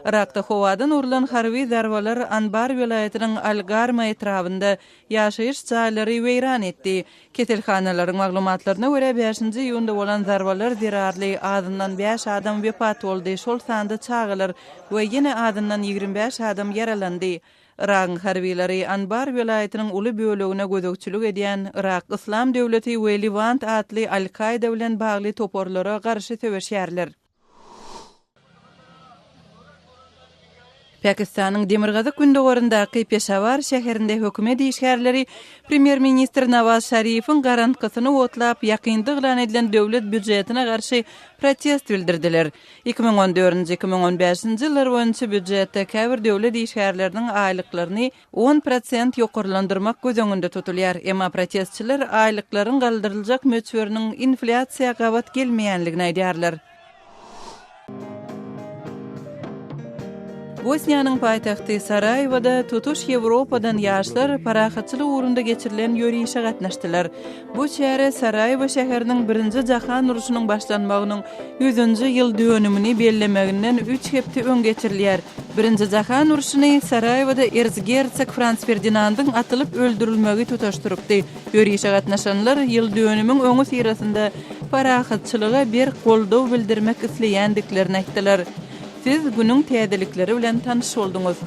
Yrakda howadan urlan harby zarbalar Anbar welaýatynyň Al-Garma etrabynda ýaşaýyş jaýlary weýran etdi. Keselhanalaryň maglumatlaryna görä, bäşinji iýunda bolan zarbalar zerarly azyndan bäş adam wepat boldy, şol sanda çagalar we ýene azyndan 25 adam ýaralandy. Yragyň harbylary Anbar welaýatynyň uly bölegine gözegçilik edýän Yrak Yslam döwleti we Lewant atly Al-Kaýda bilen bagly toparlara garşy söweşýärler. Pakistanyň demirgazyk-gündogaryndaky Peşawar şäherinde hökümet işgärleri premýer-ministr Nawaz Şarifiň garantgysyny otlap, ýakynda yglan edilen döwlet býujetine garşy protest bildirdiler. 2014-nji, 2015-nji ýyllar boýunça býujetde käbir döwlet işgärleriniň aýlyklaryny 10 prosent ýokarlandyrmak göz öňünde tutulýar. Emma protestçiler aýlyklaryň galdyryljak möçberiniň inflýasiýa gabat gelmeýänligini aýdýarlar. Bosniýanyň paýtagty Saraýewoda tutuş Ýewropadan ýaşlar parahatçylyk ugrunda geçirilen ýörişe gatnaşdylar. Bu çäre Saraýewo şäheriniň Birinji jahan urşunyň başlanmagynyň ýüzünji ýyl dönümini bellemeginden üç hepde öň geçirilýär. Birinji jahan urşuny Saraýewoda erzgersog Frans Ferdinandyň atylyp öldürilmegi tutaşdyrypdy. Ýörişe gatnaşanlar ýyl dönümiň öňüsyrasynda parahatçylyga berk goldaw bildirmek isleýändiklerini aýtdylar. Siz günüň täzelikleri bilen tanyş bolduňyz.